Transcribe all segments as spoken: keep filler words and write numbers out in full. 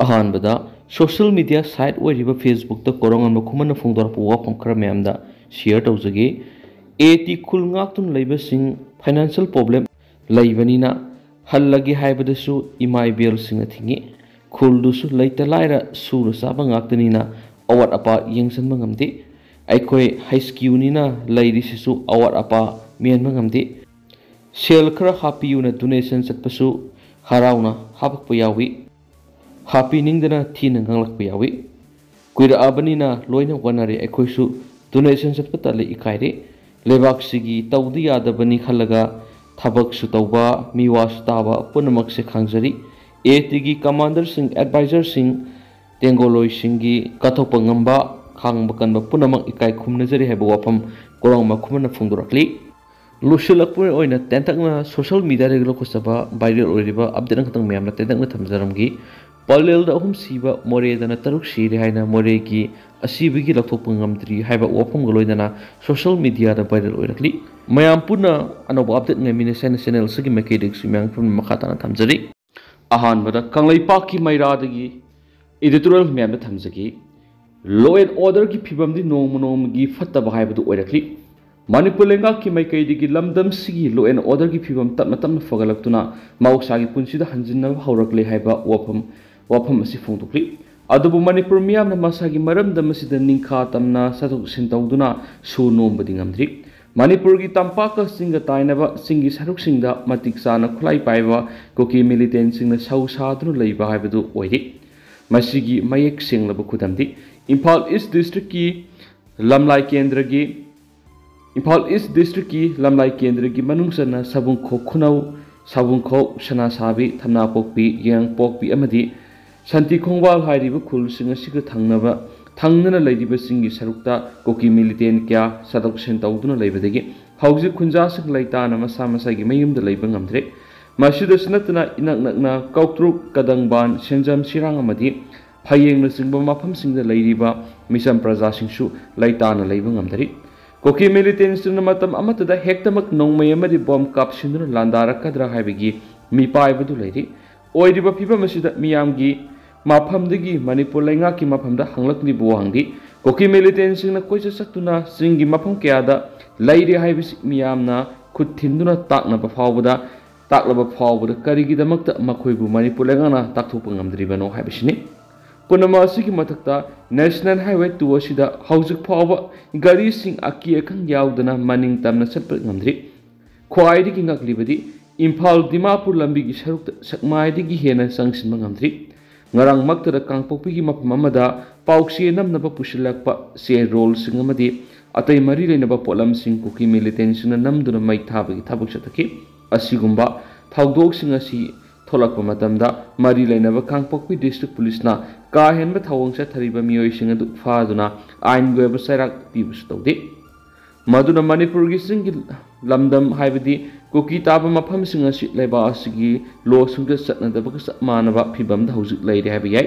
ꯑꯍꯥꯟꯕꯗ, social media side ꯑꯣꯏꯔꯤꯕ ꯐꯦꯁꯕꯨꯛꯇ ꯀꯣꯔꯣꯡ ꯑꯃ ꯈꯨꯃꯟꯅ ꯐꯣꯡꯗꯣꯔꯛꯄ ꯋꯥꯐꯝ ꯈꯔ ꯃꯌꯥꯝꯗ ꯁꯤꯌꯔ ꯇꯧꯖꯒꯦ꯫ ꯑꯦ ꯇꯤ ꯈꯨꯜ ꯉꯥꯛꯇꯨꯅ ꯂꯩꯕꯁꯤꯡ ꯐꯥꯏꯅꯥꯟꯁꯤꯌꯦꯜ ꯄ꯭ꯔꯣꯕ꯭ꯂꯦꯝ ꯂꯩꯕꯅꯤꯅ ꯍꯜꯂꯒꯦ ꯍꯥꯏꯕꯗꯁꯨ ꯏꯃꯥ ꯏꯕꯦꯜꯁꯤꯡꯅ ꯊꯤꯡꯉꯤ꯫ ꯈꯨꯜꯗꯨꯁꯨ ꯂꯩꯇ ꯂꯥꯏꯔ ꯁꯨꯔ ꯆꯥꯕ ꯉꯥꯛꯇꯅꯤꯅ ꯑꯋꯥꯠ ꯑꯄꯥ ꯌꯦꯡꯁꯤꯟꯕ ꯉꯝꯗꯦ꯫ ꯑꯩꯈꯣꯏ ꯍꯩꯁ ꯀ꯭ꯌꯨꯅꯤꯅ ꯂꯩꯔꯤꯁꯤꯁꯨ ꯑꯋꯥꯠ ꯑꯄꯥ ꯃꯦꯟꯕ ꯉꯝꯗꯦ꯫ ꯁꯦꯜ ꯈꯔ ꯍꯥꯞꯄꯤꯌꯨꯅ ꯗꯣꯅꯦꯁꯟ ꯆꯠꯄꯁꯨ ꯍꯔꯥꯎꯅ ꯍꯥꯄꯛꯄ ꯌꯥꯎꯏ꯫ ꯍꯥꯞꯄꯤꯅꯤꯡꯗꯅ ꯊꯤꯅ ꯉꯥꯡꯂꯛꯄ ꯌꯥꯎꯏ꯫ ꯀꯨꯏꯔꯛꯑꯕꯅꯤꯅ ꯂꯣꯏꯅ ꯋꯥꯅꯔꯦ꯫ ꯑꯩꯈꯣꯏꯁꯨ ꯗꯣꯅꯦꯁꯟ ꯆꯠꯄ ꯇꯜꯂꯦ, ꯏꯀꯥꯏꯔꯦ꯫ ꯂꯩꯕꯥꯛꯁꯤꯒꯤ ꯇꯧꯗ ꯌꯥꯗꯕꯅꯤ ꯈꯜꯂꯒ ꯊꯕꯛꯁꯨ ꯇꯧꯕ, ꯃꯤꯋꯥꯁꯨ ꯇꯥꯕ ꯄꯨꯝꯅꯃꯛꯁꯦ ꯈꯥꯡꯖꯔꯤ꯫ ꯑꯦ ꯇꯤꯒꯤ ꯀꯃꯥꯟꯗꯔꯁꯤꯡ, ꯑꯦꯗꯚꯥꯏꯖꯔꯁꯤꯡ, ꯇꯦꯡꯒꯣꯂꯣꯏꯁꯤꯡꯒꯤ ꯀꯠꯊꯣꯛꯄ ꯉꯝꯕ, ꯈꯥꯡꯕ ꯀꯟꯕ ꯄꯨꯝꯅꯃꯛ ꯏꯀꯥꯏ ꯈꯨꯝꯅꯖꯔꯤ ꯍꯥꯏꯕ ꯋꯥꯐꯝ ꯀꯣꯔꯣꯡ ꯃꯈꯨꯃꯟꯅ ꯐꯣꯡꯗꯣꯔꯛꯂꯤ꯫ ꯂꯣꯏꯁꯤꯜꯂꯛꯄ ꯑꯣꯏꯅ ꯇꯦꯟꯇꯛꯅ ꯁꯣꯁꯤꯌꯦꯜ ꯃꯤꯗꯤꯌꯥꯗꯒꯤ ꯂꯧꯈꯠꯆꯕ ꯚꯥꯏꯔꯦꯜ ꯑꯣꯏꯔꯤꯕ ꯑꯞꯗꯦꯠ ꯑꯃꯈꯛꯇꯪ ꯃꯌꯥꯝꯅ ꯇꯦꯟꯇꯛꯅ ꯊꯝꯖꯔꯝꯒꯦ꯫ ꯄꯂꯦꯜꯗ ꯑꯍꯨꯝ ꯁꯤꯕ, ꯃꯣꯔꯦꯗꯅ ꯇꯔꯨꯛ ꯁꯤꯔꯦ ꯍꯥꯏꯅ ꯃꯣꯔꯦꯒꯤ ꯑꯁꯤꯕꯒꯤ ꯂꯧꯊꯣꯛꯄ ꯉꯝꯗ꯭ꯔꯤ ꯍꯥꯏꯕ ꯋꯥꯐꯝꯒ ꯂꯣꯏꯅꯅ ꯁꯣꯁꯤꯌꯦꯜ ꯃꯤꯗꯤꯌꯥꯗ ꯚꯥꯏꯔꯦꯜ ꯑꯣꯏꯔꯛꯂꯤ꯫ ꯃꯌꯥꯝ ꯄꯨꯟꯅ ꯑꯅꯧꯕ ꯑꯞꯗꯦꯠ ꯉꯥꯏꯃꯤꯟꯅꯁꯦ ꯍꯥꯏꯅ ꯆꯦꯅꯦꯜ ꯑꯁꯤꯒꯤ ꯃꯥꯏꯀꯩꯗꯒꯤꯁꯨ ꯃꯌꯥꯝ ꯄꯨꯝꯅꯃꯛ ꯃꯈꯥ ꯇꯥꯅ ꯊꯝꯖꯔꯤ꯫ ꯑꯍꯥꯟꯕꯗ ꯀꯪꯂꯩꯄꯥꯛꯀꯤ ꯃꯩꯔꯥꯗꯒꯤ ꯏꯗꯤꯇꯣꯔꯤꯌꯦꯜ ꯃꯌꯥꯝꯗ ꯊꯝꯖꯒꯦ꯫ Law and orderꯒꯤ ꯐꯤꯕꯝꯗꯤ ꯅꯣꯡꯃ ꯅꯣꯡꯃꯒꯤ ꯐꯠꯇꯕ ꯍꯥꯏꯕꯗꯨ ꯑꯣꯏꯔꯛꯂꯤ꯫ ꯃꯅꯤꯄꯨꯔ ꯂꯩꯉꯥꯛꯀꯤ ꯃꯥꯏꯀꯩꯗꯒꯤ ꯂꯝꯗꯝꯁꯤꯒꯤ law and orderꯒꯤ ꯐꯤꯕꯝ ꯇꯞꯅ ꯇꯞꯅ ꯐꯒꯠꯂꯛꯇꯨꯅ ꯃꯍꯧꯁꯥꯒꯤ ꯄꯨꯟꯁꯤꯗ ꯍꯟꯖꯤꯟꯅꯕ ꯍꯧꯔꯛꯂꯦ ꯍꯥꯏꯕ ꯋꯥꯐꯝ, ꯋꯥꯐꯝ ꯑꯁꯤ ꯐꯣꯡꯗꯣꯛꯂꯤ꯫ ꯑꯗꯨꯕꯨ ꯃꯅꯤꯄꯨꯔ ꯃꯤꯌꯥꯝꯅ ꯃꯁꯥꯒꯤ ꯃꯔꯝꯗꯝ ꯑꯁꯤꯗ ꯅꯤꯡꯈꯥ ꯇꯝꯅ ꯆꯠꯊꯣꯛ ꯆꯠꯁꯤꯟ ꯇꯧꯗꯨꯅ ꯁꯨ ꯅꯣꯝꯕꯗꯤ ꯉꯝꯗ꯭ꯔꯤ꯫ ꯃꯅꯤꯄꯨꯔꯒꯤ ꯇꯝꯄꯥꯛꯀ ꯆꯤꯡꯒ ꯇꯥꯏꯅꯕ ꯆꯤꯡꯒꯤ ꯁꯔꯨꯛꯁꯤꯡꯗ ꯃꯇꯤꯛ ꯆꯥꯅ ꯈꯨꯠꯂꯥꯏ ꯄꯥꯏꯕ ꯀꯨꯀꯤ ꯃꯤꯂꯤꯇꯦꯟꯁꯤꯡꯅ ꯁꯧ ꯁꯥꯗꯨꯅ ꯂꯩꯕ ꯍꯥꯏꯕꯗꯨ ꯑꯣꯏꯔꯤ꯫ ꯃꯁꯤꯒꯤ ꯃꯌꯦꯛ ꯁꯦꯡꯂꯕ ꯈꯨꯗꯝꯗꯤ ꯏꯝꯐꯥꯜ ꯏꯁ ꯗꯤꯁꯇ꯭ꯔꯤꯛꯀꯤ ꯂꯝꯂꯥꯏ ꯀꯦꯟꯗ꯭ꯔꯒꯤ, ꯏꯝꯐꯥꯜ ꯏꯁ ꯗꯤꯁꯇ꯭ꯔꯤꯛꯀꯤ ꯂꯝꯂꯥꯏ ꯀꯦꯟꯗ꯭ꯔꯒꯤ ꯃꯅꯨꯡ ꯆꯟꯅ ꯁꯥꯕꯨꯡꯈꯣꯛ ꯈꯨꯅꯧ, ꯁꯥꯕꯨꯡꯈꯣꯛ, ꯁꯅꯥꯁꯥꯕꯤ, ꯊꯝꯅꯥꯄꯣꯛꯄꯤ, ꯌꯦꯡꯉꯥꯡꯄꯣꯛꯄꯤ ꯑꯃꯗꯤ ꯁꯟꯇꯤ ꯈꯣꯡꯕꯥꯜ ꯍꯥꯏꯔꯤꯕ ꯈꯨꯜꯁꯤꯡ ꯑꯁꯤꯒ ꯊꯪꯅꯕ, ꯊꯪꯅꯅ ꯂꯩꯔꯤꯕꯁꯤꯡꯒꯤ ꯁꯔꯨꯛꯇ ꯀꯨꯀꯤ ꯃꯤꯂꯤꯇꯦꯟ ꯀꯌꯥ ꯆꯠꯊꯣꯛ ꯆꯠꯁꯤꯟ ꯇꯧꯗꯨꯅ ꯂꯩꯕꯗꯒꯤ ꯍꯧꯖꯤꯛ ꯈꯨꯟꯖꯥꯁꯤꯡ ꯂꯩꯇꯥꯅ ꯃꯁꯥ ꯃꯁꯥꯒꯤ ꯃꯌꯨꯝꯗ ꯂꯩꯕ ꯉꯝꯗ꯭ꯔꯦ꯫ ꯃꯁꯤꯗꯁꯨ ꯅꯠꯇꯅ ꯏꯅꯛ ꯅꯛꯅ ꯀꯧꯇ꯭ꯔꯨꯛ, ꯀꯗꯪꯕꯥꯟ, ꯁꯦꯟꯖꯝ, ꯁꯤꯔꯥꯡ ꯑꯃꯗꯤ ꯐꯌꯦꯡꯅꯆꯤꯡꯕ ꯃꯐꯝꯁꯤꯡꯗ ꯂꯩꯔꯤꯕ ꯃꯤꯆꯝ ꯄ꯭ꯔꯖꯥꯁꯤꯡꯁꯨ ꯂꯩꯇꯥꯅ ꯂꯩꯕ ꯉꯝꯗꯔꯤ꯫ ꯀꯨꯀꯤ ꯃꯤꯂꯤꯇꯦꯟꯁꯤꯡꯅ ꯃꯇꯝ ꯑꯃꯠꯇꯗ ꯍꯦꯛꯇꯃꯛ ꯅꯣꯡꯃꯩ ꯑꯃꯗꯤ ꯕꯣꯝ ꯀꯥꯞꯁꯤꯟꯗꯨꯅ ꯂꯥꯟꯗꯥꯔꯛꯀꯗ꯭ꯔꯥ ꯍꯥꯏꯕꯒꯤ ꯃꯤꯄꯥꯏꯕꯗꯨ ꯂꯩꯔꯤ꯫ ꯑꯣꯏꯔꯤꯕ ꯐꯤꯕꯝ ꯑꯁꯤꯗ ꯃꯤꯌꯥꯝꯒꯤ ꯃꯐꯝꯗꯒꯤ ꯃꯅꯤꯄꯨꯔ ꯂꯩꯉꯥꯛꯀꯤ ꯃꯐꯝꯗ ꯍꯪꯂꯛꯂꯤꯕ ꯋꯥꯍꯪꯗꯤ, ꯀꯨꯀꯤ ꯃꯤꯂꯤꯇꯦꯟꯁꯤꯡꯅ ꯀꯣꯏꯆꯠ ꯆꯠꯇꯨꯅ ꯆꯤꯡꯒꯤ ꯃꯐꯝ ꯀꯌꯥꯗ ꯂꯩꯔꯦ ꯍꯥꯏꯕꯁꯤ ꯃꯤꯌꯥꯝꯅ ꯈꯨꯠ ꯊꯤꯟꯗꯨꯅ ꯇꯥꯛꯅꯕ ꯐꯥꯎꯕꯗ, ꯇꯥꯛꯂꯕ ꯐꯥꯎꯕꯗ ꯀꯔꯤꯒꯤꯗꯃꯛꯇ ꯃꯈꯣꯏꯕꯨ ꯃꯅꯤꯄꯨꯔ ꯂꯩꯉꯥꯛꯅ ꯇꯥꯛꯊꯣꯛꯄ ꯉꯝꯗ꯭ꯔꯤꯕꯅꯣ ꯍꯥꯏꯕꯁꯤꯅꯤ꯫ ꯄꯨꯝꯅꯃꯛ ꯑꯁꯤꯒꯤ ꯃꯊꯛꯇ, National Highway two ꯑꯁꯤꯗ ꯍꯧꯖꯤꯛ ꯐꯥꯎꯕ ꯒꯥꯔꯤꯁꯤꯡ ꯑꯀꯤ ꯑꯈꯪ ꯌꯥꯎꯗꯅ ꯃꯅꯤꯡ ꯇꯝꯅ ꯆꯠꯄ ꯉꯝꯗ꯭ꯔꯤ꯫ ꯈ꯭ꯋꯥꯏꯗꯒꯤ ꯉꯛꯂꯤꯕꯗꯤ, ꯏꯝꯐꯥꯜ ꯗꯤꯃꯥꯄꯨꯔ ꯂꯝꯕꯤꯒꯤ ꯁꯔꯨꯛꯇ ꯁꯛꯃꯥꯏꯗꯒꯤ ꯍꯦꯟꯅ ꯆꯪꯁꯤꯟꯕ ꯉꯝꯗ꯭ꯔꯤ꯫ ꯉꯔꯥꯡꯃꯛꯇꯗ ꯀꯥꯡꯄꯣꯛꯄꯤꯒꯤ ꯃꯐꯝ ꯑꯃꯗ ꯄꯥꯎꯆꯦ ꯅꯝꯅꯕ ꯄꯨꯁꯤꯜꯂꯛꯄ ꯆꯦ ꯔꯣꯜꯁꯤꯡ ꯑꯃꯗꯤ ꯑꯇꯩ ꯃꯔꯤ ꯂꯩꯅꯕ ꯄꯣꯠꯂꯝꯁꯤꯡ ꯀꯨꯀꯤ ꯃꯤꯂꯤꯇꯦꯟꯁꯤꯡꯅ ꯅꯝꯗꯨꯅ ꯃꯩ ꯊꯥꯕꯒꯤ ꯊꯕꯛ ꯆꯠꯊꯈꯤ꯫ ꯑꯁꯤꯒꯨꯝꯕ ꯊꯧꯗꯣꯛꯁꯤꯡ ꯑꯁꯤ ꯊꯣꯛꯂꯛꯄ ꯃꯇꯝꯗ, ꯃꯔꯤ ꯂꯩꯅꯕ ꯀꯥꯡꯄꯣꯛꯄꯤ ꯗꯤꯁꯇ꯭ꯔꯤꯛ ꯄꯨꯂꯤꯁꯅ ꯀꯥ ꯍꯦꯟꯕ ꯊꯧꯑꯣꯡ ꯆꯠꯊꯔꯤꯕ ꯃꯤꯑꯣꯏꯁꯤꯡ ꯑꯗꯨ ꯐꯥꯗꯨꯅ ꯑꯥꯏꯟꯒꯤ ꯑꯣꯏꯕ ꯆꯩꯔꯥꯛ ꯄꯤꯕꯁꯨ ꯇꯧꯗꯦ꯫ ꯃꯗꯨꯅ ꯃꯅꯤꯄꯨꯔꯒꯤ ꯆꯤꯡꯒꯤ ꯂꯝꯗꯝ, ꯍꯥꯏꯕꯗꯤ ꯀꯨꯀꯤ ꯇꯥꯕ ꯃꯐꯝꯁꯤꯡ ꯑꯁꯤ ꯂꯩꯕꯥꯛ ꯑꯁꯤꯒꯤ ꯂꯣ ꯁꯨꯡꯆꯠ ꯆꯠꯅꯗꯕꯒ ꯆꯞ ꯃꯥꯟꯅꯕ ꯐꯤꯕꯝꯗ ꯍꯧꯖꯤꯛ ꯂꯩꯔꯦ ꯍꯥꯏꯕ ꯌꯥꯏ꯫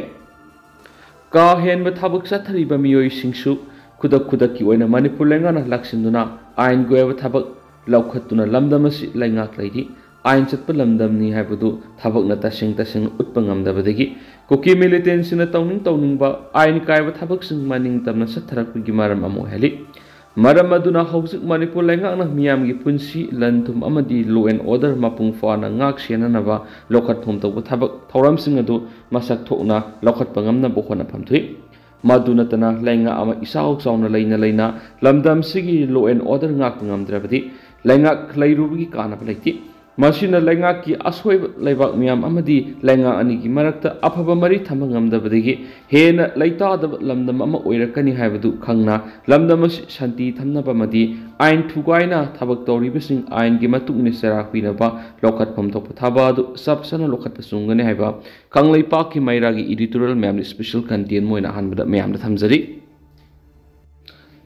ꯀꯥ ꯍꯦꯟꯕ ꯊꯕꯛ ꯆꯠꯊꯔꯤꯕ ꯃꯤꯑꯣꯏꯁꯤꯡꯁꯨ ꯈꯨꯗꯛ ꯈꯨꯗꯛꯀꯤ ꯑꯣꯏꯅ ꯃꯅꯤꯄꯨꯔ ꯂꯩꯉꯥꯛꯅ ꯂꯥꯛꯁꯤꯟꯗꯨꯅ ꯑꯥꯏꯟꯒꯤ ꯑꯣꯏꯕ ꯊꯕꯛ ꯂꯧꯈꯠꯇꯨꯅ ꯂꯝꯗꯝ ꯑꯁꯤ ꯂꯩꯉꯥꯛ ꯂꯩꯔꯤ, ꯑꯥꯏꯟ ꯆꯠꯄ ꯂꯝꯗꯝꯅꯤ ꯍꯥꯏꯕꯗꯨ ꯊꯕꯛꯅ ꯇꯁꯦꯡ ꯇꯁꯦꯡꯅ ꯎꯠꯄ ꯉꯝꯗꯕꯗꯒꯤ ꯀꯨꯀꯤ ꯃꯤꯂꯤꯇꯦꯟꯁꯤꯡꯅ ꯇꯧꯅꯤꯡ ꯇꯧꯅꯤꯡꯕ ꯑꯥꯏꯟ ꯀꯥꯏꯕ ꯊꯕꯛꯁꯤꯡ ꯃꯅꯤꯡ ꯇꯝꯅ ꯆꯠꯊꯔꯛꯄꯒꯤ ꯃꯔꯝ ꯑꯃ ꯑꯣꯏꯍꯜꯂꯤ꯫ ꯃꯔꯝ ꯑꯗꯨꯅ ꯍꯧꯖꯤꯛ ꯃꯅꯤꯄꯨꯔ ꯂꯩꯉꯥꯛꯅ ꯃꯤꯌꯥꯝꯒꯤ ꯄꯨꯟꯁꯤ, ꯂꯟ ꯊꯨꯝ ꯑꯃꯗꯤ law and order ꯃꯄꯨꯡ ꯐꯥꯅ ꯉꯥꯛ ꯁꯦꯟꯅꯅꯕ ꯂꯧꯈꯠꯐꯝ ꯊꯣꯛꯄ ꯊꯕꯛ ꯊꯧꯔꯝꯁꯤꯡ ꯑꯗꯨ ꯃꯁꯛ ꯊꯣꯛꯅ ꯂꯧꯈꯠꯄ ꯉꯝꯅꯕ ꯍꯣꯠꯅꯐꯝ ꯊꯣꯛꯏ꯫ ꯃꯗꯨ ꯅꯠꯇꯅ ꯂꯩꯉꯥꯛ ꯑꯃ ꯏꯆꯥꯎ ꯆꯥꯎꯅ ꯂꯩꯅ ꯂꯩꯅ ꯂꯝꯗꯝꯁꯤꯒꯤ law and order ꯉꯥꯛꯄ ꯉꯝꯗ꯭ꯔꯕꯗꯤ ꯂꯩꯉꯥꯛ ꯂꯩꯔꯨꯕꯒꯤ ꯀꯥꯟꯅꯕ ꯂꯩꯇꯦ꯫ ꯃꯁꯤꯅ ꯂꯩꯉꯥꯛꯀꯤ ꯑꯁꯣꯏꯕ ꯂꯩꯕꯥꯛ ꯃꯤꯌꯥꯝ ꯑꯃꯗꯤ ꯂꯩꯉꯥꯛ ꯑꯅꯤꯒꯤ ꯃꯔꯛꯇ ꯑꯐꯕ ꯃꯔꯤ ꯊꯝꯕ ꯉꯝꯗꯕꯗꯒꯤ ꯍꯦꯟꯅ ꯂꯩꯇꯥꯗꯕ ꯂꯝꯗꯝ ꯑꯃ ꯑꯣꯏꯔꯛꯀꯅꯤ ꯍꯥꯏꯕꯗꯨ ꯈꯪꯅ, ꯂꯝꯗꯝ ꯑꯁꯤ ꯁꯥꯟꯇꯤ ꯊꯝꯅꯕ ꯑꯃꯗꯤ ꯑꯥꯏꯟ ꯊꯨꯒꯥꯏꯅ ꯊꯕꯛ ꯇꯧꯔꯤꯕꯁꯤꯡ ꯑꯥꯏꯟꯒꯤ ꯃꯇꯨꯡ ꯏꯟꯅ ꯆꯩꯔꯥꯛ ꯄꯤꯅꯕ ꯂꯧꯈꯠꯐꯝ ꯊꯣꯛꯄ ꯊꯕꯛ ꯑꯗꯨ ꯆꯞ ꯆꯥꯅ ꯂꯧꯈꯠꯄ ꯆꯨꯝꯒꯅꯤ ꯍꯥꯏꯕ ꯀꯪꯂꯩꯄꯥꯛꯀꯤ ꯃꯩꯔꯥꯒꯤ editorial ꯃꯌꯥꯝꯗ special content ꯑꯣꯏꯅ ꯑꯍꯥꯟꯕꯗ ꯃꯌꯥꯝꯗ ꯊꯝꯖꯔꯤ꯫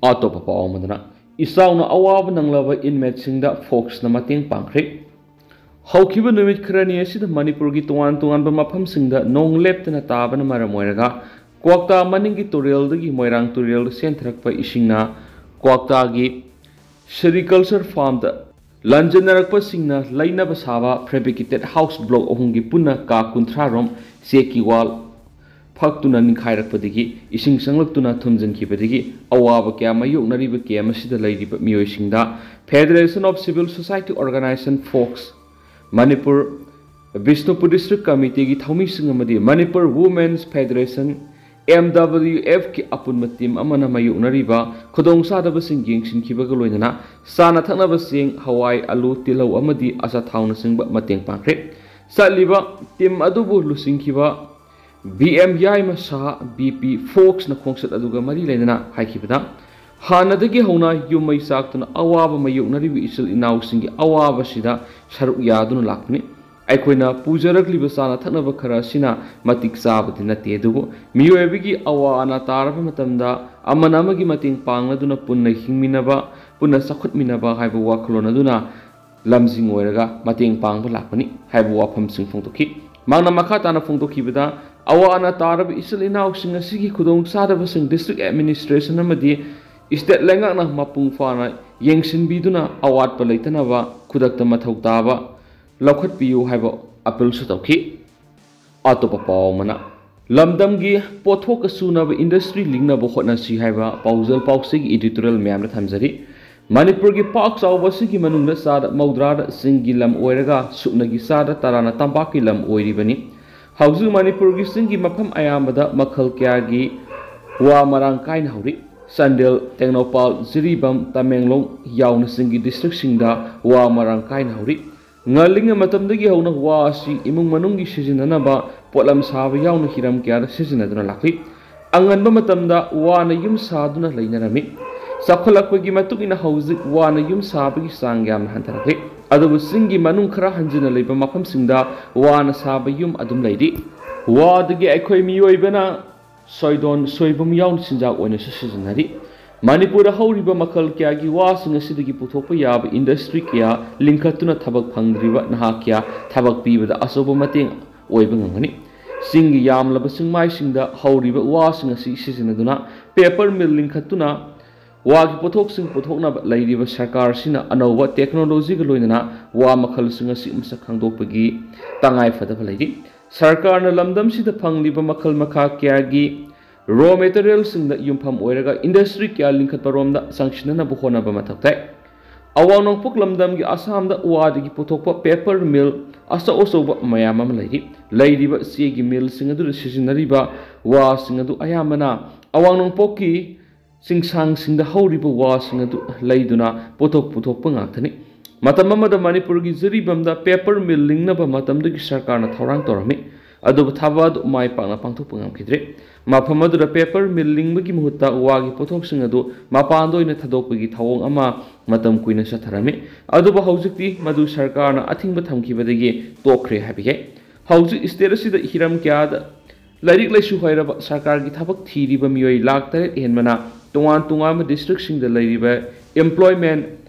ꯑꯇꯣꯞꯄ ꯄꯥꯎ ꯑꯃꯗꯅ, ꯏꯆꯥꯎꯅ ꯑꯋꯥꯕ ꯅꯪꯂꯕ inmateꯁꯤꯡꯗ ꯐꯣꯛꯁꯅ ꯃꯇꯦꯡ ꯄꯥꯡꯈ꯭ꯔꯦ꯫ ꯍꯧꯈꯤꯕ ꯅꯨꯃꯤꯠ ꯈꯔꯅꯤ ꯑꯁꯤꯗ ꯃꯅꯤꯄꯨꯔꯒꯤ ꯇꯣꯉꯥꯟ ꯇꯣꯉꯥꯟꯕ ꯃꯐꯝꯁꯤꯡꯗ ꯅꯣꯡ ꯂꯦꯞꯇꯅ ꯇꯥꯕꯅ ꯃꯔꯝ ꯑꯣꯏꯔꯒ ꯀ꯭ꯋꯥꯛꯇꯥ ꯃꯅꯤꯡꯒꯤ ꯇꯨꯔꯦꯜꯗꯒꯤ ꯃꯣꯏꯔꯥꯡ ꯇꯨꯔꯦꯜꯗ ꯆꯦꯟꯊꯔꯛꯄ ꯏꯁꯤꯡꯅ ꯀ꯭ꯋꯥꯛꯇꯥꯒꯤ ꯁꯦꯔꯤꯀꯜꯆꯔ ꯐꯥꯔꯝꯗ ꯂꯥꯟꯖꯟꯅꯔꯛꯄꯁꯤꯡꯅ ꯂꯩꯅꯕ ꯁꯥꯕ fabricated house block ꯑꯍꯨꯝꯒꯤ ꯄꯨꯟꯅ ꯀꯥ ꯀꯨꯟꯊ꯭ꯔꯥ ꯔꯣꯝ ꯆꯦꯛꯀꯤ ꯋꯥꯜ ꯐꯛꯇꯨꯅ ꯅꯤꯡꯈꯥꯏꯔꯛꯄꯗꯒꯤ, ꯏꯁꯤꯡ ꯆꯪꯂꯛꯇꯨꯅ ꯊꯨꯝꯖꯤꯟꯈꯤꯕꯗꯒꯤ ꯑꯋꯥꯕ ꯀꯌꯥ ꯃꯥꯌꯣꯛꯅꯔꯤꯕ camp ꯑꯁꯤꯗ ꯂꯩꯔꯤꯕ ꯃꯤꯑꯣꯏꯁꯤꯡꯗ Federation of Civil Society Organization, fox, Manipur, Bishnupur District Committeeꯒꯤ ꯊꯧꯃꯤꯁꯤꯡ ꯑꯃꯗꯤ Manipur Women's Federation, MWFꯀꯤ ꯑꯄꯨꯟꯕ team ꯑꯃꯅ ꯃꯥꯌꯣꯛꯅꯔꯤꯕ ꯈꯨꯗꯣꯡꯆꯥꯗꯕꯁꯤꯡ ꯌꯦꯡꯁꯤꯟꯈꯤꯕꯒ ꯂꯣꯏꯅꯅ ꯆꯥꯅ ꯊꯛꯅꯕ ꯆꯦꯡ, ꯍꯋꯥꯏ, ꯑꯂꯨ, ꯇꯤꯜꯍꯧ ꯑꯃꯗꯤ ꯑꯆꯥꯊꯥꯎꯅꯆꯤꯡꯕ ꯃꯇꯦꯡ ꯄꯥꯡꯈ꯭ꯔꯦ꯫ ꯆꯠꯂꯤꯕ team ꯑꯗꯨꯕꯨ ꯂꯨꯆꯤꯡꯈꯤꯕ ꯕꯤ ꯑꯦꯝ ꯌꯥꯏꯃ ꯁꯍꯥ, ꯕꯤ ꯄꯤ, ꯐꯣꯛꯁꯅ ꯈꯣꯡꯆꯠ ꯑꯗꯨꯒ ꯃꯔꯤ ꯂꯩꯅꯅ ꯍꯥꯏꯈꯤꯕꯗ, ꯍꯥꯟꯅꯗꯒꯤ ꯍꯧꯅ ꯌꯨꯝ ꯃꯩ ꯆꯥꯛꯇꯨꯅ ꯑꯋꯥꯕ ꯃꯥꯌꯣꯛꯅꯔꯤꯕ ꯏꯆꯤꯜ ꯏꯅꯥꯎꯁꯤꯡꯒꯤ ꯑꯋꯥꯕꯁꯤꯗ ꯁꯔꯨꯛ ꯌꯥꯗꯨꯅ ꯂꯥꯛꯄꯅꯤ꯫ ꯑꯩꯈꯣꯏꯅ ꯄꯨꯖꯔꯛꯂꯤꯕ ꯆꯥꯅ ꯊꯛꯅꯕ ꯈꯔ ꯑꯁꯤꯅ ꯃꯇꯤꯛ ꯆꯥꯕꯗꯤ ꯅꯠꯇꯦ, ꯑꯗꯨꯕꯨ ꯃꯤꯑꯣꯏꯕꯒꯤ ꯑꯋꯥ ꯑꯅꯥ ꯇꯥꯔꯕ ꯃꯇꯝꯗ ꯑꯃꯅ ꯑꯃꯒꯤ ꯃꯇꯦꯡ ꯄꯥꯡꯅꯗꯨꯅ ꯄꯨꯟꯅ ꯍꯤꯡꯃꯤꯟꯅꯕ, ꯄꯨꯟꯅ ꯆꯥꯎꯈꯠꯃꯤꯟꯅꯕ ꯍꯥꯏꯕ ꯋꯥꯈꯜꯂꯣꯟ ꯑꯗꯨꯅ ꯂꯝꯖꯤꯡ ꯑꯣꯏꯔꯒ ꯃꯇꯦꯡ ꯄꯥꯡꯕ ꯂꯥꯛꯄꯅꯤ ꯍꯥꯏꯕ ꯋꯥꯐꯝꯁꯤꯡ ꯐꯣꯡꯗꯣꯛꯈꯤ꯫ ꯃꯍꯥꯛꯅ ꯃꯈꯥ ꯇꯥꯅ ꯐꯣꯡꯗꯣꯛꯈꯤꯕꯗ, ꯑꯋꯥ ꯑꯅꯥ ꯇꯥꯔꯕ ꯏꯆꯤꯜ ꯏꯅꯥꯎꯁꯤꯡ ꯑꯁꯤꯒꯤ ꯈꯨꯗꯣꯡꯆꯥꯗꯕꯁꯤꯡ district administration ꯑꯃꯗꯤ state ꯂꯩꯉꯥꯛꯅ ꯃꯄꯨꯡ ꯐꯥꯅ ꯌꯦꯡꯁꯤꯟꯕꯤꯗꯨꯅ ꯑꯋꯥꯠꯄ ꯂꯩꯇꯅꯕ ꯈꯨꯗꯛꯇ ꯃꯊꯧ ꯇꯥꯕ ꯂꯧꯈꯠꯄꯤꯌꯨ ꯍꯥꯏꯕ appealꯁꯨ ꯇꯧꯈꯤ꯫ ꯑꯇꯣꯞꯄ ꯄꯥꯎ ꯑꯃꯅ, ꯂꯝꯗꯝꯒꯤ ꯄꯣꯠꯊꯣꯛꯀ ꯁꯨꯅꯕ industry ꯂꯤꯡꯅꯕ ꯍꯣꯠꯅꯁꯤ ꯍꯥꯏꯕ ꯄꯥꯎꯖꯦꯜ ꯄꯥꯎꯆꯦꯒꯤ editorial ꯃꯌꯥꯝꯗ ꯊꯝꯖꯔꯤ꯫ ꯃꯅꯤꯄꯨꯔꯒꯤ ꯄꯥꯛ ꯆꯥꯎꯕ ꯑꯁꯤꯒꯤ ꯃꯅꯨꯡꯗ ꯆꯥꯗ ꯃꯧꯗ꯭ꯔꯥꯗ ꯆꯤꯡꯒꯤ ꯂꯝ ꯑꯣꯏꯔꯒ ꯁꯨꯞꯅꯒꯤ ꯆꯥꯗ ꯇꯔꯥꯅ ꯇꯝꯄꯥꯛꯀꯤ ꯂꯝ ꯑꯣꯏꯔꯤꯕꯅꯤ꯫ ꯍꯧꯖꯤꯛ ꯃꯅꯤꯄꯨꯔꯒꯤ ꯆꯤꯡꯒꯤ ꯃꯐꯝ ꯑꯌꯥꯝꯕꯗ ꯃꯈꯜ ꯀꯌꯥꯒꯤ ꯋꯥ ꯃꯔꯥꯡ ꯀꯥꯏꯅ ꯍꯧꯔꯤ꯫ ꯆꯥꯟꯗꯦꯜ, ꯇꯦꯡꯅꯧꯄꯜ, ꯖꯤꯔꯤꯕꯥꯝ, ꯇꯃꯦꯡꯂꯣꯡ ꯌꯥꯎꯅ ꯆꯤꯡꯒꯤ districtꯁꯤꯡꯗ ꯋꯥ ꯃꯔꯥꯡ ꯀꯥꯏꯅ ꯍꯧꯔꯤ꯫ ꯉꯜꯂꯤꯉꯩ ꯃꯇꯝꯗꯒꯤ ꯍꯧꯅ ꯋꯥ ꯑꯁꯤ ꯏꯃꯨꯡ ꯃꯅꯨꯡꯒꯤ ꯁꯤꯖꯤꯟꯅꯅꯕ ꯄꯣꯠꯂꯝ ꯁꯥꯕ ꯌꯥꯎꯅ ꯍꯤꯔꯝ ꯀꯌꯥꯗ ꯁꯤꯖꯤꯟꯅꯗꯨꯅ ꯂꯥꯛꯂꯤ꯫ ꯑꯉꯟꯕ ꯃꯇꯝꯗ ꯋꯥꯅ ꯌꯨꯝ ꯁꯥꯗꯨꯅ ꯂꯩꯅꯔꯝꯃꯤ꯫ ꯆꯥꯎꯈꯠꯂꯛꯄꯒꯤ ꯃꯇꯨꯡ ꯏꯟꯅ ꯍꯧꯖꯤꯛ ꯋꯥꯅ ꯌꯨꯝ ꯁꯥꯕꯒꯤ ꯆꯥꯡ ꯌꯥꯝꯅ ꯍꯟꯊꯔꯛꯂꯤ꯫ ꯑꯗꯨꯕꯨ ꯆꯤꯡꯒꯤ ꯃꯅꯨꯡ ꯈꯔ ꯍꯟꯖꯤꯟꯅ ꯂꯩꯕ ꯃꯐꯝꯁꯤꯡꯗ ꯋꯥꯅ ꯁꯥꯕ ꯌꯨꯝ ꯑꯗꯨꯝ ꯂꯩꯔꯤ꯫ ꯋꯥꯗꯒꯤ ꯑꯩꯈꯣꯏ ꯃꯤꯑꯣꯏꯕꯅ ꯁꯣꯏꯗꯣꯟ, ꯁꯣꯏꯕꯨꯝ ꯌꯥꯎꯅ ꯆꯤꯟꯖꯥꯛ ꯑꯣꯏꯅꯁꯨ ꯁꯤꯖꯤꯟꯅꯔꯤ꯫ ꯃꯅꯤꯄꯨꯔꯗ ꯍꯧꯔꯤꯕ ꯃꯈꯜ ꯀꯌꯥꯒꯤ ꯋꯥꯁꯤꯡ ꯑꯁꯤꯗꯒꯤ ꯄꯨꯊꯣꯛꯄ ꯌꯥꯕ industry ꯀꯌꯥ ꯂꯤꯡꯈꯠꯇꯨꯅ ꯊꯕꯛ ꯐꯪꯗ꯭ꯔꯤꯕ ꯅꯍꯥ ꯀꯌꯥ ꯊꯕꯛ ꯄꯤꯕꯗ ꯑꯆꯧꯕ ꯃꯇꯦꯡ ꯑꯣꯏꯕ ꯉꯝꯒꯅꯤ꯫ ꯆꯤꯡꯒꯤ ꯌꯥꯝꯂꯕ ꯆꯤꯡꯃꯥꯏꯁꯤꯡꯗ ꯍꯧꯔꯤꯕ ꯋꯥꯁꯤꯡ ꯑꯁꯤ ꯁꯤꯖꯤꯟꯅꯗꯨꯅ paper mill ꯂꯤꯡꯈꯠꯇꯨꯅ ꯋꯥꯒꯤ ꯄꯣꯠꯊꯣꯛꯁꯤꯡ ꯄꯨꯊꯣꯛꯅꯕ ꯂꯩꯔꯤꯕ ꯁꯔꯀꯥꯔꯁꯤꯅ ꯑꯅꯧꯕ technologyꯒ ꯂꯣꯏꯅꯅ ꯋꯥ ꯃꯈꯜꯁꯤꯡ ꯑꯁꯤ ꯃꯁꯛ ꯈꯪꯗꯣꯛꯄꯒꯤ ꯇꯉꯥꯏ ꯐꯗꯕ ꯂꯩꯔꯤ꯫ ꯁꯔꯀꯥꯔꯅ ꯂꯝꯗꯝꯁꯤꯗ ꯐꯪꯂꯤꯕ ꯃꯈꯜ ꯃꯈꯥ ꯀꯌꯥꯒꯤ ꯔꯣ ꯃꯦꯇꯔꯤꯌꯦꯜꯁꯤꯡꯗ ꯌꯨꯝꯐꯝ ꯑꯣꯏꯔꯒ ꯏꯟꯗꯁꯇ꯭ꯔꯤ ꯀꯌꯥ ꯂꯤꯡꯈꯠꯄꯔꯣꯝꯗ ꯆꯪꯁꯤꯟꯅꯅꯕ ꯍꯣꯠꯅꯕ ꯃꯊꯧ ꯇꯥꯏ꯫ ꯑꯋꯥꯡ ꯅꯣꯡꯄꯣꯛ ꯂꯝꯗꯝꯒꯤ ꯑꯁꯥꯝꯗ ꯋꯥꯗꯒꯤ ꯄꯨꯊꯣꯛꯄ ꯄꯦꯄꯔ ꯃꯤꯜ ꯑꯆꯧ ꯑꯆꯧꯕ ꯃꯌꯥꯝ ꯑꯃ ꯂꯩꯔꯤ꯫ ꯂꯩꯔꯤꯕ ꯆꯦꯒꯤ ꯃꯤꯜꯁꯤꯡ ꯑꯗꯨꯗ ꯁꯤꯖꯤꯟꯅꯔꯤꯕ ꯋꯥꯁꯤꯡ ꯑꯗꯨ ꯑꯌꯥꯝꯕꯅ ꯑꯋꯥꯡ ꯅꯣꯡꯄꯣꯛꯀꯤ ꯆꯤꯡꯁꯥꯡꯁꯤꯡꯗ ꯍꯧꯔꯤꯕ ꯋꯥꯁꯤꯡ ꯑꯗꯨ ꯂꯩꯗꯨꯅ ꯄꯣꯠꯊꯣꯛ ꯄꯨꯊꯣꯛꯄ ꯉꯥꯛꯇꯅꯤ꯫ ꯃꯇꯝ ꯑꯃꯗ ꯃꯅꯤꯄꯨꯔꯒꯤ ꯖꯤꯔꯤꯕꯥꯝꯗ ꯄꯦꯄꯔ ꯃꯤꯜ ꯂꯤꯡꯅꯕ ꯃꯇꯝꯗꯨꯒꯤ ꯁꯔꯀꯥꯔꯅ ꯊꯧꯔꯥꯡ ꯇꯧꯔꯝꯃꯤ꯫ ꯑꯗꯨꯕꯨ ꯊꯕꯛ ꯑꯗꯨ ꯃꯥꯏ ꯄꯥꯛꯅ ꯄꯥꯡꯊꯣꯛꯄ ꯉꯝꯈꯤꯗ꯭ꯔꯦ꯫ ꯃꯐꯝ ꯑꯗꯨꯗ ꯄꯦꯄꯔ ꯃꯤꯜ ꯂꯤꯡꯕꯒꯤ ꯃꯍꯨꯠꯇ ꯋꯥꯒꯤ ꯄꯣꯠꯊꯣꯛꯁꯤꯡ ꯑꯗꯨ ꯃꯄꯥꯟꯗ ꯑꯣꯏꯅ ꯊꯥꯗꯣꯛꯄꯒꯤ ꯊꯧꯑꯣꯡ ꯑꯃ ꯃꯇꯝ ꯀꯨꯏꯅ ꯆꯠꯊꯔꯝꯃꯤ꯫ ꯑꯗꯨꯕꯨ ꯍꯧꯖꯤꯛꯇꯤ ꯃꯗꯨ ꯁꯔꯀꯥꯔꯅ ꯑꯊꯤꯡꯕ ꯊꯝꯈꯤꯕꯗꯒꯤ ꯇꯣꯛꯈ꯭ꯔꯦ ꯍꯥꯏꯕ ꯌꯥꯏ꯫ ꯍꯧꯖꯤꯛ ꯁ꯭ꯇꯦꯠ ꯑꯁꯤꯗ ꯍꯤꯔꯝ ꯀꯌꯥꯗ ꯂꯥꯏꯔꯤꯛ ꯂꯥꯏꯁꯨ ꯍꯩꯔꯕ ꯁꯔꯀꯥꯔꯒꯤ ꯊꯕꯛ ꯊꯤꯔꯤꯕ ꯃꯤꯑꯣꯏ ꯂꯥꯈ ꯇꯔꯦꯠ ꯍꯦꯟꯕꯅ ꯇꯣꯉꯥꯟ ꯇꯣꯉꯥꯟꯕ ꯗꯤꯁꯇ꯭ꯔꯤꯛꯁꯤꯡꯗ ꯂꯩꯔꯤꯕ ꯑꯦꯝꯄ꯭ꯂꯣꯏꯃꯦꯟ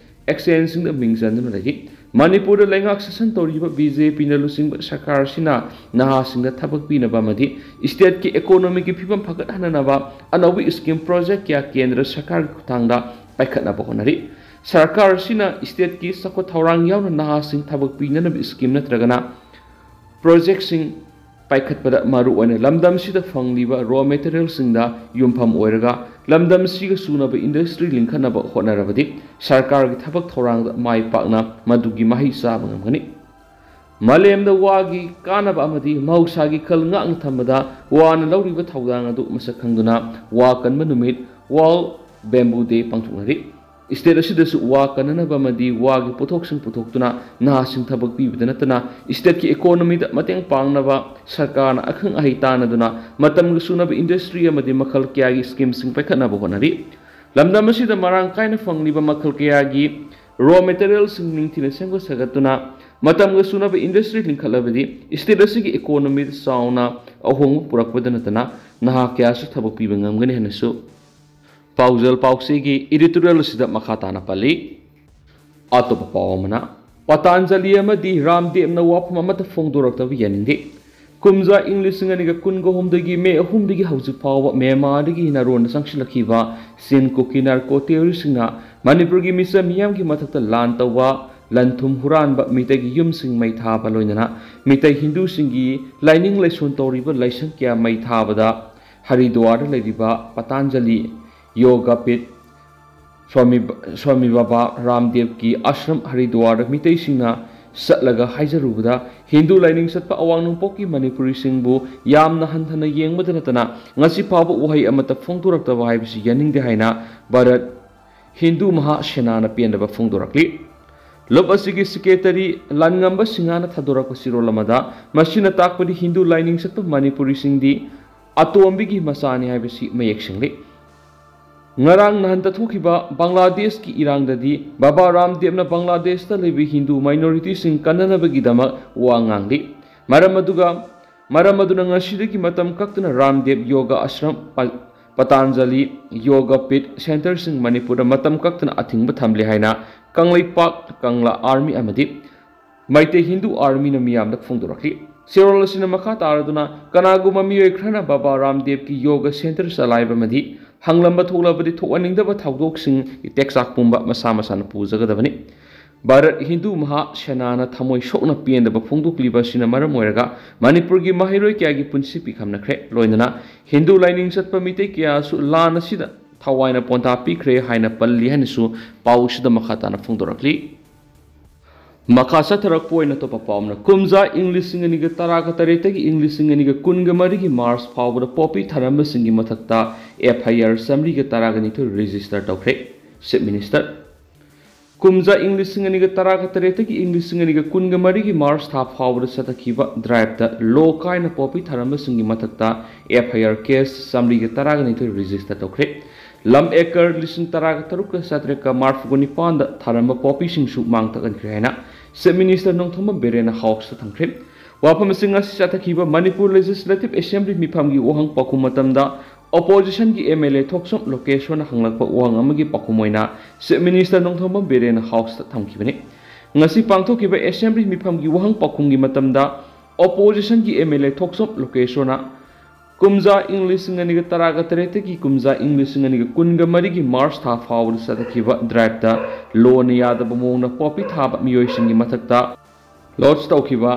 ꯑꯦꯛꯁꯆꯦꯟꯖꯁꯤꯡꯗ ꯃꯤꯡ ꯆꯟꯗꯨꯅ ꯂꯩꯔꯤ꯫ ꯃꯅꯤꯄꯨꯔꯗ ꯂꯩꯉꯥꯛ ꯁꯥꯁꯟ ꯇꯧꯔꯤꯕ ꯕꯤ ꯖꯦ ꯄꯤꯅ ꯂꯨꯆꯤꯡꯕ ꯁꯔꯀꯥꯔ ꯑꯁꯤꯅ ꯅꯍꯥꯁꯤꯡꯗ ꯊꯕꯛ ꯄꯤꯅꯕ ꯑꯃꯗꯤ ꯁ꯭ꯇꯦꯠꯀꯤ ꯏꯀꯣꯅꯣꯃꯤꯒꯤ ꯐꯤꯕꯝ ꯐꯒꯠꯍꯟꯅꯅꯕ ꯑꯅꯧꯕ ꯁ꯭ꯀꯤꯝ ꯄ꯭ꯔꯣꯖꯦꯛ ꯀꯌꯥ ꯀꯦꯟꯗ꯭ꯔ ꯁꯔꯀꯥꯔꯒꯤ ꯈꯨꯠꯊꯥꯡꯗ ꯄꯥꯏꯈꯠꯅꯕ ꯍꯣꯠꯅꯔꯤ꯫ ꯁꯔꯀꯥꯔ ꯑꯁꯤꯅ ꯁ꯭ꯇꯦꯠꯀꯤ ꯆꯥꯎꯈꯠ ꯊꯧꯔꯥꯡ ꯌꯥꯎꯅ ꯅꯍꯥꯁꯤꯡ ꯊꯕꯛ ꯄꯤꯅꯅꯕ ꯁ꯭ꯀꯤꯝ ꯅꯠꯇ꯭ꯔꯒꯅ ꯄ꯭ꯔꯣꯖꯦꯛꯁꯤꯡ ꯄꯥꯏꯈꯠꯄꯗ ꯃꯔꯨꯑꯣꯏꯅ ꯂꯝꯗꯝꯁꯤꯗ ꯐꯪꯂꯤꯕ ꯔꯣ ꯃꯦꯇꯔꯤꯌꯦꯜꯁꯤꯡꯗ ꯌꯨꯝꯐꯝ ꯑꯣꯏꯔꯒ ꯂꯝꯗꯝꯁꯤꯒ ꯆꯨꯅꯕ ꯏꯟꯗꯁꯇ꯭ꯔꯤ ꯂꯤꯡꯈꯠꯅꯕ ꯍꯣꯠꯅꯔꯕꯗꯤ ꯁꯔꯀꯥꯔꯒꯤ ꯊꯕꯛ ꯊꯧꯔꯥꯡꯗ ꯃꯥꯏ ꯄꯥꯛꯅ ꯃꯗꯨꯒꯤ ꯃꯍꯩ ꯆꯥꯕ ꯉꯝꯒꯅꯤ꯫ ꯃꯥꯂꯦꯝꯗ ꯋꯥꯒꯤ ꯀꯥꯟꯅꯕ ꯑꯃꯗꯤ ꯃꯍꯧꯁꯥꯒꯤ ꯈꯜ ꯉꯥꯛꯅ ꯊꯝꯕꯗ ꯋꯥꯅ ꯂꯧꯔꯤꯕ ꯊꯧꯗꯥꯡ ꯑꯗꯨ ꯃꯁꯛ ꯈꯪꯗꯨꯅ ꯋꯥ ꯀꯟꯕ ꯅꯨꯃꯤꯠ, ꯋꯥꯔꯜꯗ ꯕꯦꯝꯕꯨ ꯗꯦ, ꯄꯥꯡꯊꯣꯛꯅꯔꯤ꯫ ꯁ꯭ꯇꯦꯠ ꯑꯁꯤꯗꯁꯨ ꯋꯥ ꯀꯟꯅꯅꯕ ꯑꯃꯗꯤ ꯋꯥꯒꯤ ꯄꯣꯠꯊꯣꯛꯁꯤꯡ ꯄꯨꯊꯣꯛꯇꯨꯅ ꯅꯍꯥꯁꯤꯡ ꯊꯕꯛ ꯄꯤꯕꯗ ꯅꯠꯇꯅ ꯁ꯭ꯇꯦꯠꯀꯤ ꯏꯀꯣꯅꯣꯃꯤꯗ ꯃꯇꯦꯡ ꯄꯥꯡꯅꯕ ꯁꯔꯀꯥꯔꯅ ꯑꯈꯪ ꯑꯍꯩ ꯇꯥꯟꯅꯗꯨꯅ ꯃꯇꯝꯒ ꯆꯨꯅꯕ ꯏꯟꯗꯁꯇ꯭ꯔꯤ ꯑꯃꯗꯤ ꯃꯈꯜ ꯀꯌꯥꯒꯤ ꯁ꯭ꯀꯤꯝꯁꯤꯡ ꯄꯥꯏꯈꯠꯅꯕ ꯍꯣꯠꯅꯔꯤ꯫ ꯂꯝꯗꯝ ꯑꯁꯤꯗ ꯃꯔꯥꯡ ꯀꯥꯏꯅ ꯐꯪꯂꯤꯕ ꯃꯈꯜ ꯀꯌꯥꯒꯤ ꯔꯣ ꯃꯦꯇꯔꯤꯌꯦꯜꯁꯤꯡ ꯅꯤꯡꯊꯤꯅ ꯁꯦꯝꯒꯠ ꯁꯥꯒꯠꯇꯨꯅ ꯃꯇꯝꯒ ꯆꯨꯅꯕ ꯏꯟꯗꯁꯇ꯭ꯔꯤ ꯂꯤꯡꯈꯠꯂꯕꯗꯤ ꯁ꯭ꯇꯦꯠ ꯑꯁꯤꯒꯤ ꯏꯀꯣꯅꯣꯃꯤꯗ ꯆꯥꯎꯅ ꯑꯍꯣꯡꯕ ꯄꯨꯔꯛꯄꯗ ꯅꯠꯇꯅ ꯅꯍꯥ ꯀꯌꯥꯁꯨ ꯊꯕꯛ ꯄꯤꯕ ꯉꯝꯒꯅꯤ ꯍꯥꯏꯅꯁꯨ ꯄꯥꯎꯖꯦꯜ ꯄꯥꯎꯆꯦꯒꯤ ꯏꯗꯤꯇꯣꯔꯤꯌꯦꯜ ꯑꯁꯤꯗ ꯃꯈꯥ ꯇꯥꯅ ꯄꯜꯂꯤ꯫ ꯑꯇꯣꯞꯄ ꯄꯥꯎ ꯑꯃꯅ, ꯄꯇꯥꯟꯖꯂꯤ ꯑꯃꯗꯤ ꯔꯥꯝꯗꯦꯕꯅ ꯋꯥꯐꯝ ꯑꯃꯠꯇ ꯐꯣꯡꯗꯣꯔꯛꯇꯕ ꯌꯥꯅꯤꯡꯗꯦ꯫ ꯀꯨꯝꯖꯥ ꯏꯪ ꯂꯤꯁꯤꯡ ꯑꯅꯤꯒ ꯀꯨꯟꯒ ꯑꯍꯨꯝꯗꯒꯤ ꯃꯦ ꯑꯍꯨꯝꯗꯒꯤ ꯍꯧꯖꯤꯛ ꯐꯥꯎꯕ ꯃ꯭ꯌꯥꯟꯃꯥꯔꯗꯒꯤ ꯅꯥꯔꯣꯟꯗ ꯆꯪꯁꯤꯜꯂꯛꯈꯤꯕ ꯆꯤꯟ ꯀꯨꯀꯤ ꯅꯥꯔꯀꯣ ꯇꯦꯔꯣꯔꯤꯁꯁꯤꯡꯅ ꯃꯅꯤꯄꯨꯔꯒꯤ ꯃꯤꯆꯝ ꯃꯤꯌꯥꯝꯒꯤ ꯃꯊꯛꯇ ꯂꯥꯟ ꯇꯧꯕ, ꯂꯟ ꯊꯨꯝ ꯍꯨꯔꯥꯟꯕ, ꯃꯤꯇꯩꯒꯤ ꯌꯨꯝꯁꯤꯡ ꯃꯩ ꯊꯥꯕ, ꯂꯣꯏꯅꯅ ꯃꯤꯇꯩ ꯍꯤꯟꯗꯨꯁꯤꯡꯒꯤ ꯂꯥꯏꯅꯤꯡ ꯂꯥꯏꯁꯣꯟ ꯇꯧꯔꯤꯕ ꯂꯥꯏꯁꯪ ꯀꯌꯥ ꯃꯩ ꯊꯥꯕꯗ ꯍꯔꯤꯗ꯭ꯋꯥꯔꯗ ꯂꯩꯔꯤꯕ ꯄꯇꯥꯟꯖꯂꯤ ꯌꯣꯒꯥ ꯄꯤꯠ, ꯁ꯭ꯋꯥꯃꯤ, ꯁ꯭ꯋꯥꯃꯤ ꯕꯕꯥ ꯔꯥꯝꯗꯦꯕꯀꯤ ꯑꯥꯁ꯭ꯔꯝ ꯍꯔꯤꯗ꯭ꯋꯥꯔꯗ ꯃꯤꯇꯩꯁꯤꯡꯅ ꯆꯠꯂꯒ ꯍꯥꯏꯖꯔꯨꯕꯗ, ꯍꯤꯟꯗꯨ ꯂꯥꯏꯅꯤꯡ ꯆꯠꯄ ꯑꯋꯥꯡ ꯅꯣꯡꯄꯣꯛꯀꯤ ꯃꯅꯤꯄꯨꯔꯤꯁꯤꯡꯕꯨ ꯌꯥꯝꯅ ꯍꯟꯊꯅ ꯌꯦꯡꯕꯗ ꯅꯠꯇꯅ ꯉꯁꯤ ꯐꯥꯎꯕ ꯋꯥꯍꯩ ꯑꯃꯠꯇ ꯐꯣꯡꯗꯣꯔꯛꯇꯕ ꯍꯥꯏꯕꯁꯤ ꯌꯥꯅꯤꯡꯗꯦ ꯍꯥꯏꯅ ꯚꯥꯔꯠ ꯍꯤꯟꯗꯨ ꯃꯍꯥ ꯁꯦꯅꯥꯅ ꯄꯦꯟꯗꯕ ꯐꯣꯡꯗꯣꯔꯛꯂꯤ꯫ ꯂꯨꯞ ꯑꯁꯤꯒꯤ ꯁꯦꯀ꯭ꯔꯦꯇꯔꯤ ꯂꯥꯟꯉꯝꯕ ꯁꯤꯡꯍꯅ ꯊꯥꯗꯣꯔꯛꯄ ꯆꯦꯔꯣꯜ ꯑꯃꯗ, ꯃꯁꯤꯅ ꯇꯥꯛꯄꯗꯤ ꯍꯤꯟꯗꯨ ꯂꯥꯏꯅꯤꯡ ꯆꯠꯄ ꯃꯅꯤꯄꯨꯔꯤꯁꯤꯡꯗꯤ ꯑꯇꯣꯝꯕꯤꯒꯤ ꯃꯆꯥꯅꯤ ꯍꯥꯏꯕꯁꯤ ꯃꯌꯦꯛ ꯁꯦꯡꯂꯤ꯫ ꯉꯔꯥꯡ ꯅꯍꯥꯟꯇ ꯊꯣꯛꯈꯤꯕ ꯕꯪꯒ꯭ꯂꯥꯗꯦꯁꯀꯤ ꯏꯔꯥꯡꯗꯗꯤ ꯕꯕꯥ ꯔꯥꯝꯗꯦꯕꯅ ꯕꯪꯒ꯭ꯂꯥꯗꯦꯁꯇ ꯂꯩꯕ ꯍꯤꯟꯗꯨ ꯃꯥꯏꯅꯣꯔꯤꯇꯤꯁꯤꯡ ꯀꯟꯅꯅꯕꯒꯤꯗꯃꯛ ꯋꯥ ꯉꯥꯡꯂꯤ꯫ ꯃꯔꯝ ꯑꯗꯨꯒ, ꯃꯔꯝ ꯑꯗꯨꯅ ꯉꯁꯤꯗꯒꯤ ꯃꯇꯝ ꯀꯛꯇꯅ ꯔꯥꯝꯗꯦꯕ ꯌꯣꯒꯥ ꯑꯥꯁ꯭ꯔꯝ, ꯄ-, ꯄꯇꯥꯟꯖꯂꯤ ꯌꯣꯒꯥ ꯄꯤꯠ ꯁꯦꯟꯇꯔꯁꯤꯡ ꯃꯅꯤꯄꯨꯔꯗ ꯃꯇꯝ ꯀꯛꯇꯅ ꯑꯊꯤꯡꯕ ꯊꯝꯂꯦ ꯍꯥꯏꯅ ꯀꯪꯂꯩꯄꯥꯛ ꯀꯪꯂꯥ ꯑꯥꯔꯃꯤ ꯑꯃꯗꯤ ꯃꯩꯇꯩ ꯍꯤꯟꯗꯨ ꯑꯥꯔꯃꯤꯅ ꯃꯤꯌꯥꯝꯗ ꯐꯣꯡꯗꯣꯔꯛꯂꯤ꯫ ꯆꯦꯔꯣꯜ ꯑꯁꯤꯅ ꯃꯈꯥ ꯇꯥꯔꯗꯨꯅ, ꯀꯅꯥꯒꯨꯝꯕ ꯃꯤꯑꯣꯏ ꯈꯔꯅ ꯕꯕꯥ ꯔꯥꯝꯗꯦꯕꯀꯤ ꯌꯣꯒ ꯁꯦꯟꯇꯔ ꯆꯂꯥꯏꯕ ꯑꯃꯗꯤ ꯍꯪꯂꯝꯕ ꯊꯣꯛꯂꯕꯗꯤ ꯊꯣꯛꯍꯟꯅꯤꯡꯗꯕ ꯊꯧꯗꯣꯛꯁꯤꯡꯒꯤ ꯇꯦꯛꯆꯥꯛ ꯄꯨꯝꯕ ꯃꯁꯥ ꯃꯁꯥꯅ ꯄꯨꯖꯒꯗꯕꯅꯤ꯫ ꯚꯥꯔꯠ ꯍꯤꯟꯗꯨ ꯃꯍꯥ ꯁꯦꯅꯥꯅ ꯊꯃꯣꯏ ꯁꯣꯛꯅ ꯄꯦꯟꯗꯕ ꯐꯣꯡꯗꯣꯛꯂꯤꯕ ꯑꯁꯤꯅ ꯃꯔꯝ ꯑꯣꯏꯔꯒ ꯃꯅꯤꯄꯨꯔꯒꯤ ꯃꯍꯩꯔꯣꯏ ꯀꯌꯥꯒꯤ ꯄꯨꯟꯁꯤ ꯄꯤꯈꯝꯅꯈ꯭ꯔꯦ꯫ ꯂꯣꯏꯅꯅ ꯍꯤꯟꯗꯨ ꯂꯥꯏꯅꯤꯡ ꯆꯠꯄ ꯃꯤꯇꯩ ꯀꯌꯥꯁꯨ ꯂꯥꯟ ꯑꯁꯤꯗ ꯊꯋꯥꯏꯅ ꯄꯣꯟꯊꯥ ꯄꯤꯈ꯭ꯔꯦ ꯍꯥꯏꯅ ꯄꯜꯂꯤ ꯍꯥꯏꯅꯁꯨ ꯄꯥꯎꯁꯤꯗ ꯃꯈꯥ ꯇꯥꯅ ꯐꯣꯡꯗꯣꯔꯛꯂꯤ꯫ ꯃꯈꯥ ꯆꯠꯊꯔꯛꯄ ꯑꯣꯏꯅ ꯑꯇꯣꯞꯄ ꯄꯥꯎ ꯑꯃꯅ, ꯀꯨꯝꯖꯥ ꯏꯪ ꯂꯤꯁꯤꯡ ꯑꯅꯤꯒ ꯇꯔꯥꯒ ꯇꯔꯦꯠꯇꯒꯤ ꯏꯪ ꯂꯤꯁꯤꯡ ꯑꯅꯤꯒ ꯀꯨꯟꯒ ꯃꯔꯤꯒꯤ ꯃꯥꯔꯆ ꯐꯥꯎꯕꯗ ꯄꯣꯄꯤ ꯊꯥꯔꯝꯕꯁꯤꯡꯒꯤ ꯃꯊꯛꯇ F I R ꯆꯥꯃꯔꯤꯒ ꯇꯔꯥꯒ ꯅꯤꯊꯣꯏ ꯔꯦꯖꯤꯁꯇꯔ ꯇꯧꯈ꯭ꯔꯦ꯫ Chief minister. ꯀꯨꯝꯖꯥ ꯏꯪ ꯂꯤꯁꯤꯡ ꯑꯅꯤꯒ ꯇꯔꯥꯒ ꯇꯔꯦꯠꯇꯒꯤ ꯏꯪ ꯂꯤꯁꯤꯡ ꯑꯅꯤꯒ ꯀꯨꯟꯒ ꯃꯔꯤꯒꯤ ꯃꯥꯔꯆ ꯊꯥ ꯐꯥꯎꯕꯗ ꯆꯠꯊꯈꯤꯕ ꯗ꯭ꯔꯥꯏꯚꯇ ꯂꯣ ꯀꯥꯏꯅ ꯄꯣꯄꯤ ꯊꯥꯔꯝꯕꯁꯤꯡꯒꯤ ꯃꯊꯛꯇ F I R case ꯆꯥꯃꯔꯤꯒ ꯇꯔꯥꯒ ꯅꯤꯊꯣꯏ ꯔꯦꯖꯤꯁꯇꯔ ꯇꯧꯈ꯭ꯔꯦ꯫ ꯂꯝ ꯑꯦꯀꯔ ꯂꯤꯁꯤꯡ ꯇꯔꯥꯒ ꯇꯔꯨꯛꯀ ꯆꯥꯇ꯭ꯔꯦꯠꯀ ꯃꯔꯤꯐꯨ ꯅꯤꯄꯥꯟꯗ ꯊꯥꯔꯝꯕ ꯄꯣꯄꯤꯁꯤꯡꯁꯨ ꯃꯥꯡ ꯇꯥꯛꯍꯟꯈ꯭ꯔꯦ ꯍꯥꯏꯅ ꯆꯤꯐ ꯃꯤꯅꯤꯁꯇꯔ ꯅꯣꯡꯊꯣꯝꯕꯝ ꯕꯤꯔꯦꯟꯅ ꯍꯥꯎꯁꯇ ꯊꯝꯈ꯭ꯔꯦ꯫ ꯋꯥꯐꯝ ꯑꯁꯤ ꯉꯁꯤ ꯆꯠꯊꯈꯤꯕ ꯃꯅꯤꯄꯨꯔ ꯂꯦꯖꯤꯁꯂꯦꯇꯤꯚ ꯑꯦꯁꯦꯝꯕ꯭ꯂꯤ ꯃꯤꯐꯝꯒꯤ ꯋꯥꯍꯪ ꯄꯥꯎꯈꯨꯝ ꯃꯇꯝꯗ ꯑꯣꯄꯣꯖꯤꯁꯟꯒꯤ M L A ꯊꯣꯛꯆꯣꯝ ꯂꯣꯀꯦꯁꯣꯔꯅ ꯍꯪꯂꯛꯄ ꯋꯥꯍꯪ ꯑꯃꯒꯤ ꯄꯥꯎꯈꯨꯝ ꯑꯣꯏꯅ ꯆꯤꯐ ꯃꯤꯅꯤꯁꯇꯔ ꯅꯣꯡꯊꯣꯝꯕꯝ ꯕꯤꯔꯦꯟꯅ ꯍꯥꯎꯁꯇ ꯊꯝꯈꯤꯕꯅꯤ꯫ ꯉꯁꯤ ꯄꯥꯡꯊꯣꯛꯈꯤꯕ ꯑꯦꯁꯦꯝꯕ꯭ꯂꯤ ꯃꯤꯐꯝꯒꯤ ꯋꯥꯍꯪ ꯄꯥꯎꯈꯨꯝꯒꯤ ꯃꯇꯝꯗ ꯑꯣꯄꯣꯖꯤꯁꯟꯒꯤ M L A ꯊꯣꯛꯆꯣꯝ ꯂꯣꯀꯦꯁꯣꯔꯅ ꯀꯨꯝꯖꯥ ꯏꯪ ꯂꯤꯁꯤꯡ ꯑꯅꯤꯒ ꯇꯔꯥꯒ ꯇꯔꯦꯠꯇꯒꯤ ꯀꯨꯝꯖꯥ ꯏꯪ ꯂꯤꯁꯤꯡ ꯑꯅꯤꯒ ꯀꯨꯟꯒ ꯃꯔꯤꯒꯤ ꯃꯥꯔꯆ ꯊꯥ ꯐꯥꯎꯕꯗ ꯆꯠꯊꯈꯤꯕ ꯗ꯭ꯔꯥꯏꯕꯇ ꯂꯣꯅ ꯌꯥꯗꯕ ꯃꯑꯣꯡꯗ ꯄꯣꯄꯤ ꯊꯥꯕ ꯃꯤꯑꯣꯏꯁꯤꯡꯒꯤ ꯃꯊꯛꯇ ꯂꯣꯗꯖ ꯇꯧꯈꯤꯕ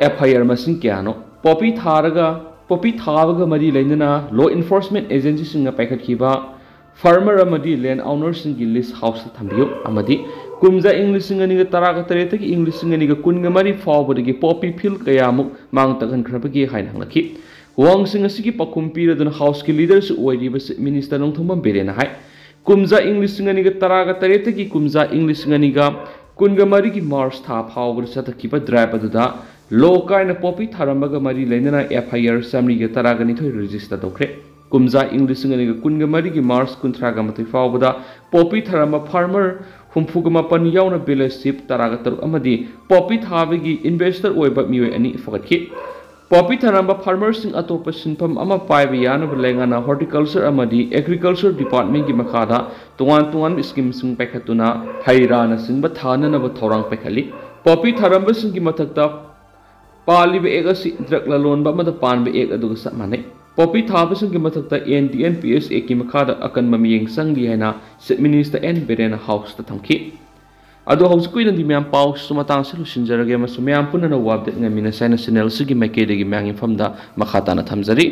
ꯑꯦꯐ ꯑꯥꯏ ꯑꯥꯔ ꯃꯁꯤꯡ ꯀꯌꯥꯅꯣ? ꯄꯣꯄꯤ ꯊꯥꯔꯒ ꯄꯣꯄꯤ ꯊꯥꯕꯒ ꯃꯔꯤ ꯂꯩꯅꯅ ꯂꯣ ꯏꯟꯐꯣꯔꯁꯃꯦꯟ ꯑꯦꯖꯦꯟꯁꯤꯁꯤꯡꯅ ꯄꯥꯏꯈꯠꯈꯤꯕ ꯐꯥꯔꯃꯔ ꯑꯃꯗꯤ ꯂꯦꯟ ꯑꯣꯅꯔꯁꯤꯡꯒꯤ ꯂꯤꯁ ꯍꯥꯎꯁꯇ ꯊꯝꯕꯤꯌꯨ ꯑꯃꯗꯤ ꯀꯨꯝꯖꯥ ꯏꯪ ꯂꯤꯁꯤꯡ ꯑꯅꯤꯒ ꯇꯔꯥꯒ ꯇꯔꯦꯠꯇꯒꯤ ꯏꯪ ꯂꯤꯁꯤꯡ ꯑꯅꯤꯒ ꯀꯨꯟꯒ ꯃꯔꯤ ꯐꯥꯎꯕꯗꯒꯤ ꯄꯣꯄꯤ ꯐꯤꯜ ꯀꯌꯥꯃꯨꯛ ꯃꯥꯡ ꯇꯥꯛꯍꯟꯈ꯭ꯔꯕꯒꯦ ꯍꯥꯏꯅ ꯍꯪꯂꯛꯈꯤ꯫ ꯋꯥꯍꯪꯁꯤꯡ ꯑꯁꯤꯒꯤ ꯄꯥꯎꯈꯨꯝ ꯄꯤꯔꯗꯨꯅ ꯍꯥꯎꯁꯀꯤ ꯂꯤꯗꯔꯁꯨ ꯑꯣꯏꯔꯤꯕ ꯆꯤꯐ ꯃꯤꯅꯤꯁꯇꯔ ꯅꯣꯡꯊꯣꯝꯕꯝ ꯕꯤꯔꯦꯟꯅ ꯍꯥꯏ, ꯀꯨꯝꯖꯥ ꯏꯪ ꯂꯤꯁꯤꯡ ꯑꯅꯤꯒ ꯇꯔꯥꯒ ꯇꯔꯦꯠꯇꯒꯤ ꯀꯨꯝꯖꯥ ꯏꯪ ꯂꯤꯁꯤꯡ ꯑꯅꯤꯒ ꯀꯨꯟꯒ ꯃꯔꯤꯒꯤ ꯃꯥꯔꯆ ꯊꯥ ꯐꯥꯎꯕꯗ ꯆꯠꯊꯈꯤꯕ ꯗ꯭ꯔꯥꯏꯕ ꯑꯗꯨꯗ ꯂꯣ ꯀꯥꯏꯅ ꯄꯣꯄꯤ ꯊꯥꯔꯝꯕꯒ ꯃꯔꯤ ꯂꯩꯅꯅ ꯑꯦꯐ ꯑꯥꯏ ꯑꯥꯔ ꯆꯥꯃꯔꯤꯒ ꯇꯔꯥꯒ ꯅꯤꯊꯣꯏ ꯔꯦꯖꯤꯁꯇꯔ ꯇꯧꯈ꯭ꯔꯦ꯫ ꯀꯨꯝꯖꯥ ꯏꯪ ꯂꯤꯁꯤꯡ ꯑꯅꯤꯒ ꯀꯨꯟꯒ ꯃꯔꯤꯒꯤ ꯃꯥꯔꯆ ꯀꯨꯟꯊ꯭ꯔꯥꯒ ꯃꯥꯊꯣꯏ ꯐꯥꯎꯕꯗ ꯄꯣꯄꯤ ꯊꯥꯔꯝꯕ ꯐꯥꯔꯃꯔ ꯍꯨꯝꯐꯨꯒ ꯃꯥꯄꯟ ꯌꯥꯎꯅ ꯚꯤꯂꯦꯖ ꯆꯤꯐ ꯇꯔꯥꯒ ꯇꯔꯨꯛ ꯑꯃꯗꯤ ꯄꯣꯄꯤ ꯊꯥꯕꯒꯤ ꯏꯟꯚꯦꯁꯇꯔ ꯑꯣꯏꯕ ꯃꯤꯑꯣꯏ ꯑꯅꯤ ꯐꯒꯠꯈꯤ꯫ ꯄꯣꯄꯤ ꯊꯥꯔꯝꯕ ꯐꯥꯔꯃꯔꯁꯤꯡ ꯑꯇꯣꯞꯄ ꯁꯤꯟꯐꯝ ꯑꯃ ꯄꯥꯏꯕ ꯌꯥꯅꯕ ꯂꯩꯉꯥꯛꯅ ꯍꯣꯔꯇꯤꯀꯜꯆꯔ ꯑꯃꯗꯤ ꯑꯦꯒ꯭ꯔꯤꯀꯜꯆꯔ ꯗꯤꯄꯥꯔꯠꯃꯦꯟꯒꯤ ꯃꯈꯥꯗ ꯇꯣꯉꯥꯟ ꯇꯣꯉꯥꯟꯕ ꯁ꯭ꯀꯤꯝꯁꯤꯡ ꯄꯥꯏꯈꯠꯇꯨꯅ ꯍꯩ ꯔꯥꯅꯆꯤꯡꯕ ꯊꯥꯅꯅꯕ ꯊꯧꯔꯥꯡ ꯄꯥꯏꯈꯠꯂꯤ꯫ ꯄꯣꯄꯤ ꯊꯥꯔꯝꯕꯁꯤꯡꯒꯤ ꯃꯊꯛꯇ ꯄꯥꯜꯂꯤꯕ ꯑꯦꯛ ꯑꯁꯤ ꯗ꯭ꯔꯒ ꯂꯂꯣꯟꯕ ꯑꯃꯗ ꯄꯥꯟꯕ ꯑꯦꯛ ꯑꯗꯨꯒ ꯆꯞ ꯃꯥꯟꯅꯩ꯫ ꯄꯣꯄꯤ ꯊꯥꯕꯁꯤꯡꯒꯤ ꯃꯊꯛꯇ N D N P S ꯑꯦꯛꯀꯤ ꯃꯈꯥꯗ ꯑꯀꯟꯕ ꯃꯤꯠꯌꯦꯡ ꯆꯪꯂꯤ ꯍꯥꯏꯅ ꯆꯤꯐ ꯃꯤꯅꯤꯁꯇꯔ ꯑꯦꯟ ꯕꯤꯔꯦꯟꯅ ꯍꯥꯎꯁꯇ ꯊꯝꯈꯤ꯫ ꯑꯗꯣ ꯍꯧꯖꯤꯛꯀꯤ ꯑꯣꯏꯅꯗꯤ ꯃꯌꯥꯝ ꯄꯥꯎꯁꯨ ꯃꯇꯥꯡꯁꯤꯗ ꯂꯣꯏꯁꯤꯟꯖꯔꯒꯦ ꯑꯃꯁꯨꯡ ꯃꯌꯥꯝ ꯄꯨꯟꯅ ꯑꯅꯧꯕ ꯑꯞꯗꯦꯠ ꯉꯥꯏꯃꯤꯟꯅꯁꯦ ꯍꯥꯏꯅ ꯆꯦꯅꯦꯜꯁꯤꯒꯤ ꯃꯥꯏꯀꯩꯗꯒꯤ ꯃꯌꯥꯝꯒꯤ ꯃꯐꯝꯗ ꯃꯈꯥ ꯇꯥꯅ ꯊꯝꯖꯔꯤ꯫